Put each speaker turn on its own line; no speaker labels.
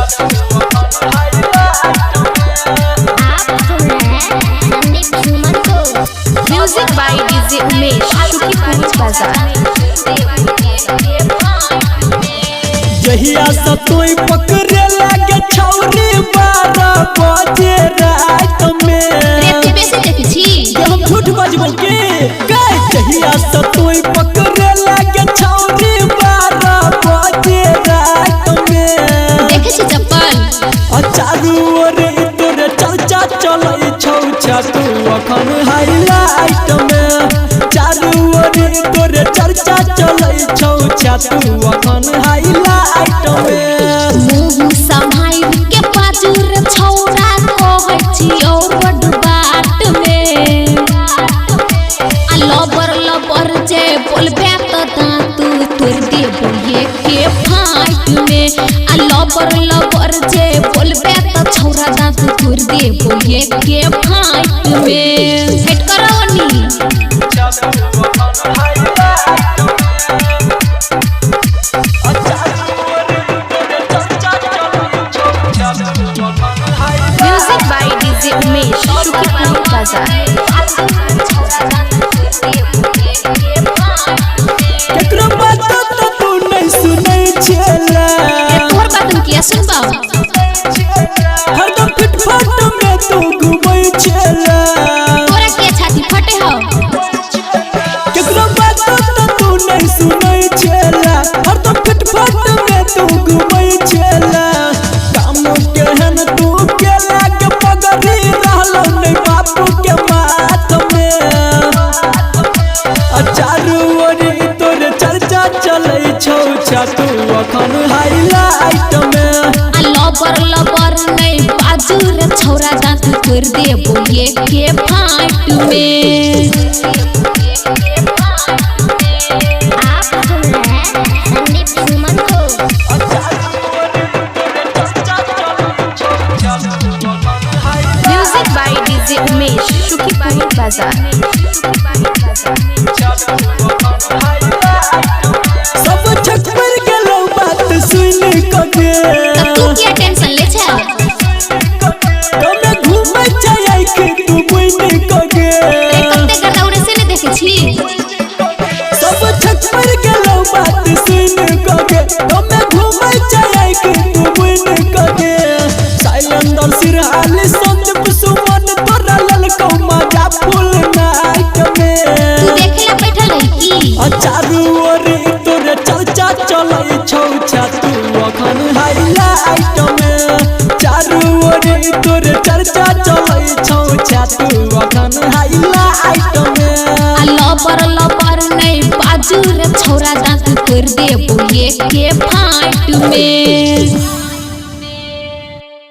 आप सुन रहे हैं संदीप सुमन को।
Music by DJ Umesh, Shukipur Bazaar.
जहिया से तोय पकड़े लागे छौरी 12 बजे रात में।
रे तू बेसी देखै छी।
के हम झूठ बजबो के गए। जहिया से तोय पकड़े लागे छौरी 12 बजे रात में।
देखै छी चप्पल।
आ चारू ओर तोरे चर्चा चलै छौ तू अखन हाईलाइट में। चारू ओर तोरे चर्चा चलै छौ तू अखन हाईलाइट में।
मुँह सम्हारि के बाजू रे छौरा कहै छी और बड बाट में। आ लबर लबर जे बोलबे त दाँत तोड़ देबो एके फाइट में। आ लबर लबर जे बोलबे त छौरा दाँत तोड़ देबो एके फाइट में। हेट करौ नी। Music by DJ Umesh, Shukipur Bazaar.
केकरो बात त तू नहीं सुनै छेला।
रे तोहर बात हम किया सुनबौ?
हरदम फिटफाट में तू घूमै छेला।
तोरा किया छाती फटे हौ?
केकरो बात त तू नहीं सुनै छेला। हरदम फिटफाट में तू घूमै छेला। काम केहन तू केला के पगड़ी रहलो नहीं बापू के माथ में। आ चारू ओर तोरे चर्चा चलै छौ तू अखन हाईलाइट में।
आ लबर लबर नहीं बाजू रे छौरा दाँत तोड़ देबो एके फाइट में।
आप सुन रहे हैं संदीप सुमन को।
Music by DJ Umesh, Shukipur Bazaar.
सब छक पर गेलौ बात सुन कके।
तब तू किया टेंशन ले छै?
कमे घूमै छै आँखि तू बुनि कके।
रे कते गर्दा उड़े से ने देखै छी?
सब छक पर गेलौ बात सुन कके। कमे घूमै छै आँखि तू बुनि कके। शैलेंद्र सिरहाली संदीप सुमन तोरा ललकौ मजा फुल नाइट में।
तू देखे ला बैठल रही की?
आ चारू ओर तोरे चर्चा चलै छौ तू अखन हाईलाइट में। चारू ओर तोरे चर्चा चलै छौ तू अखन हाईलाइट में।
आ लबर लबर नहीं बाजू रे छौरा दाँत तोड़ देबो एके फाइट में।